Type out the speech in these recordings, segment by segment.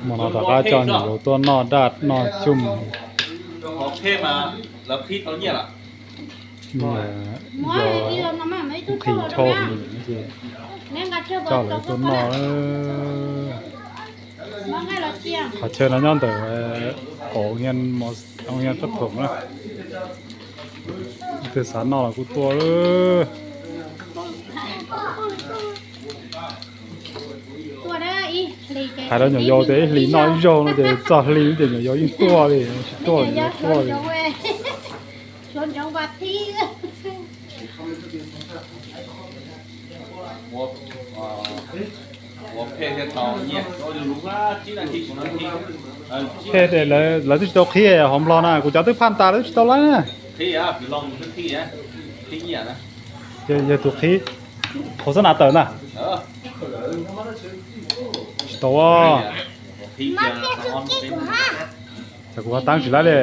Hmo no rov qab coj nyuam yaus tuaj noj daj noj cub. Yog nqhis dhau ces coj lawv tuaj noj. Qhov chaw no nyob ntawm kaum hiab sab thoom na. Twg xav noj los kuj tuaj. Hais rau nyuam yaus tias ib hlis noj ib zaug no ces txog hli ces nyuam yaus yeej tuaj li, tsis tuaj nyuam yaus tuaj li. Phem, lawv twb tsis tau qhib hauv Nplog na, kuv cov twb phaj tas lawv twb tsis tau laib na. Yog tus qhib, qhov xab nas tawm ntag. Tsis tau. Kuv ho teeb tsis laib li.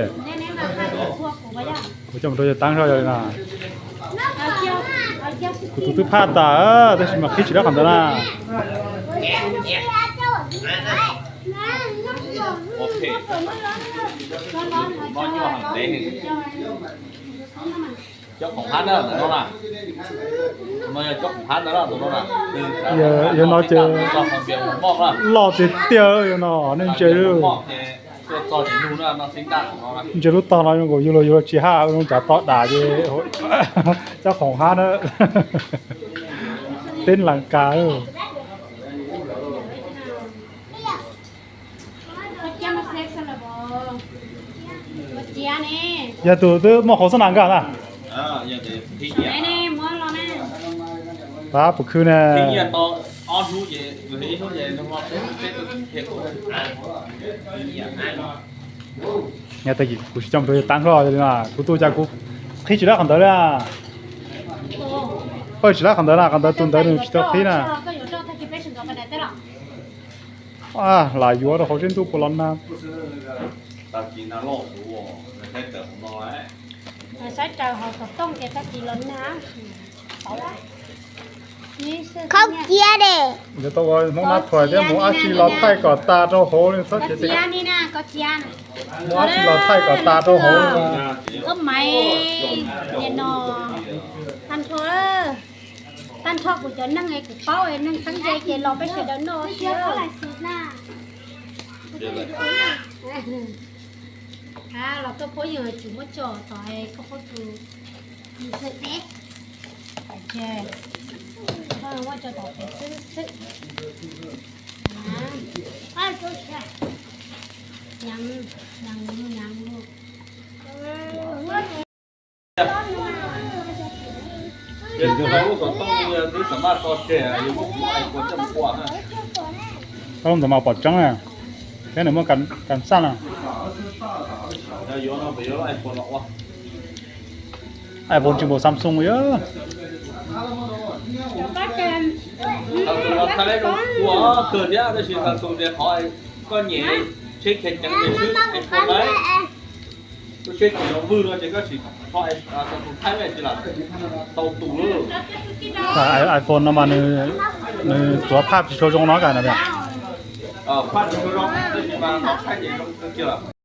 Kuv coj mus rau yawg teeb zoj yog li na. Kuv tus twb phaj tas tab sis mas qhib tsis dab qhov ntawd na. Yog no ces loj tiag tiag, yog no nej ntsia, ntsia lub tog no zoo nkaus yug luag yug luag tsis haj zoo cav to dam ces cov khoom hab na. Teb Las Kas. Yog tus twb muaj qhauv xab nas nkag na. Tab puas khwb ne. Tag kis kuv tsis coj mus rau yawg Taab Hlob li na, kuv tus cas kuv qhib tsis dab qhov ntawd li. Qhib tsis dab qhov ntawd na, qhov ntawd tus ntawd nws tsis tau qhib na. Lam yuav rau hauv seb ntuj puas los nag. Khaub cia de. Yog tau ua Hmoob Nab Thuam thiab mus dab tsi los thaij kom tas rau hauv li, txhob cia, mus dab tsi los thaij kom tas rau hauv li. Tag nrho kuv cov neeg kuv paub neeg txheeb ze ces los peb sawv daws noj. Los tuaj phob ywg tsis muab tso tom koj phob tus. Muab tso tom pem xwb xwb. Tab ntawd mas pom tseeb na, thiab nws muaj kas xaj na. Iphone tsis npaum Samsung yog. Koj nyem tsheb khiav ceev ces swb iPhone lauj. Lub tsheb tsis zoo vwj no ces koj sim kho Samsung Tab Hlob tsis lam tau tus lauj. Iphone no mas nws tuav phaj tsis tshua zoo no kas na. Phaj tsis tshua zoo tab sis mas thaij ces zoo kawg kiag lawm.